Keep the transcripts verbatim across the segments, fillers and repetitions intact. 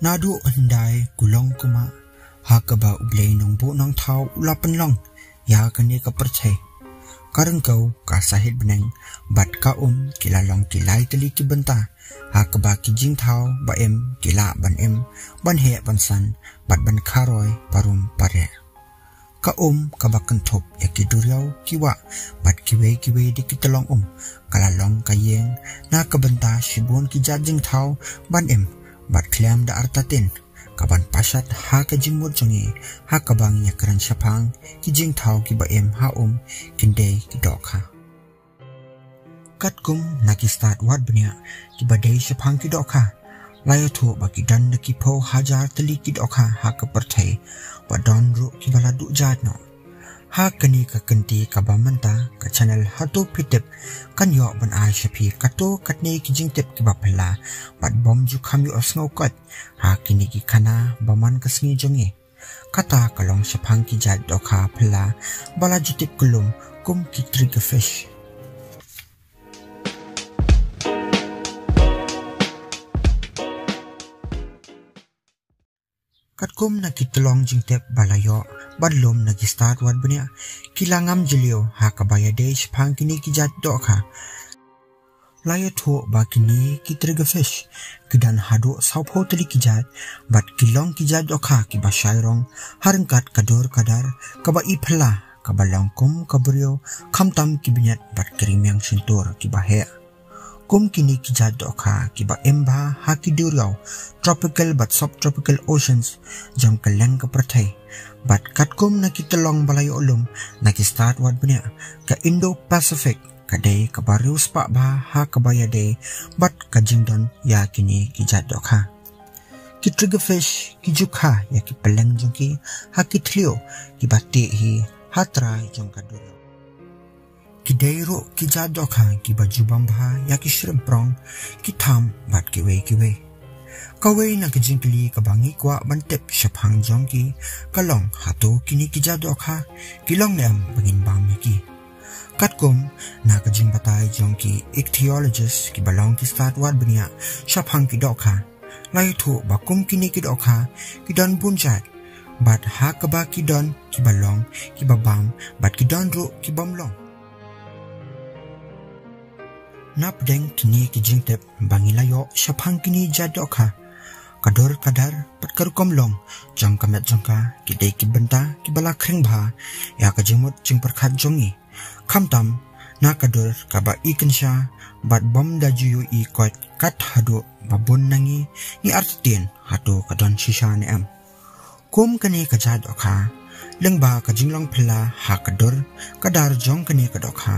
Naduh hyndai kulong kumah, ha kaba U Blei Nongbuh Nongthaw u la pynlong ïa kane ka pyrthei. Ka ryngkew, ka sahit bneng bad ka um ki la long ki lai tylli ki bynta ha kaba ki jingthaw ba im ki lah ban im, ban heh ban san bad ban kharoi parum pareh. Ka um kaba kynthup ïa ki duriaw, ki wah bad kiwei kiwei de ki tyllong um, ka la long ka ïing na ka bynta shibun ki jait jingthaw ban im bad khlem da artatien, kaban pashat ha ka jingmut jong ngi ha kaba ngi ïakren shaphang ki jingthaw kiba im ha um, kin dei ki dohkha. Katkum na ki stad wad bniah kiba dei shaphang ki dohkha, la ïathuh ba ki don da ki phew hajar tylli ki dohkha ha ka pyrthei, ba don ruh kiba la duh jait noh. Ha kane ka kynti kaba mynta, ka channel Hato Phi Tip kan ïoh ban ai sha phi kato katne ki jingtip kiba phylla bad bym ju kham ïohsngew koit ha kine ki khana ba man ka sngi jong ngi. Kata ka long shaphang ki jait dohkha phylla ba la ju tip kyllum kum ki triggerfish. Katkum na ki tyllong jingtip ba la ïoh bad lum na ki stad wad bniah, ki la ngam jylliew ha kaba ïadei shaphang kine ki jait dohkha. La ïathuh ba kine ki triggerfish ki don haduh sawphew tylli ki jait, bad ki long ki jait dohkha kiba shai rong ha ryngkat ka dur ka dar kaba i phylla, kaba long kum ka briew, khamtam ki bniat bad ki rmiang shyntur kiba heh. Kum kine ki jait dohkha kiba im bha ha ki duriaw, tropical bad subtropical oceans jong ka liang ka pyrthei. Bad katkum na ki tyllong ba la ïoh lum na ki stad wad bniah, ka Indo-Pacific ka dei kaba riewspah bha ha kaba ïadei bad ka jingdon ïa kine ki jait dohkha. Ki triggerfish ki ju kha ïa ki pylleng jong ki ha ki thliew kiba tih hi ha trai jong ka duriaw. Ki dei ruh ki jait dohkha kiba ju bam bha ïa ki shrimp prong, ki tham bad kiwei kiwei. Kawei na ki jingkylli kaba ngi kwah ban tip shaphang jong ki ka long, hato kine ki jait dohkha ki long ne em ba ngin bam ïa ki? Katkum na ka jingbatai jong ki ichthyologist kiba long ki stad wad bniah shaphang ki dohkha, la ïathuh ba kum kine ki dohkha ki don bun jait, bad ha kaba ki don kiba long kiba bam bad ki don ruh ki bym long. Napdeng kine ki jingtip ba ngi la ïoh shaphang kine ki jait dohkha, ka dur ka dar bad ka rukom long jong ka met jong ka ki dei ki bynta kiba la khring bha ïa ka jingmut jingpyrkhat jong ngi. Khamtam na ka dur kaba i kynsha bad bym da ju ïohi koit, kat haduh ba bun na ngi ngi artatien hato ka don shisha ne em. Kum kane ka jait dohkha, lyngba ka jinglong phylla ha ka dur ka dar jong kane ka dohkha,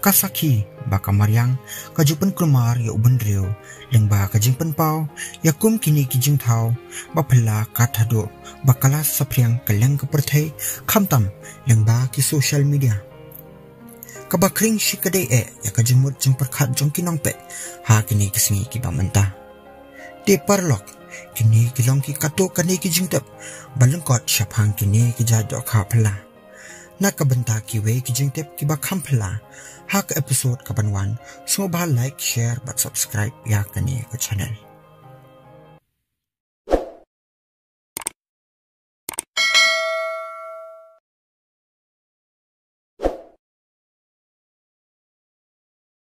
ka sakhi ba ka mariang ka ju pynkulmar ïa u bynriew, lyngba ka jingpynpaw ïa kum kine ki jingthaw ba phylla, kat haduh ba ka la saphriang ka liang ka pyrthei, khamtam lyngba ki social media. Kaba khring shi ka dei eh ïa ka jingmut jingpyrkhat jong ki nongpeit ha kine ki sngi kiba mynta. Te paralok, kine ki long ki katto katne ki jingtip ba lyngkot shaphang kine ki jait dohkha phylla. Na ka bynta kiwei ki jingtip kiba kham phylla ha ka episode kaban wan, sngewbha like, share bad subscribe ïa kane ka channel.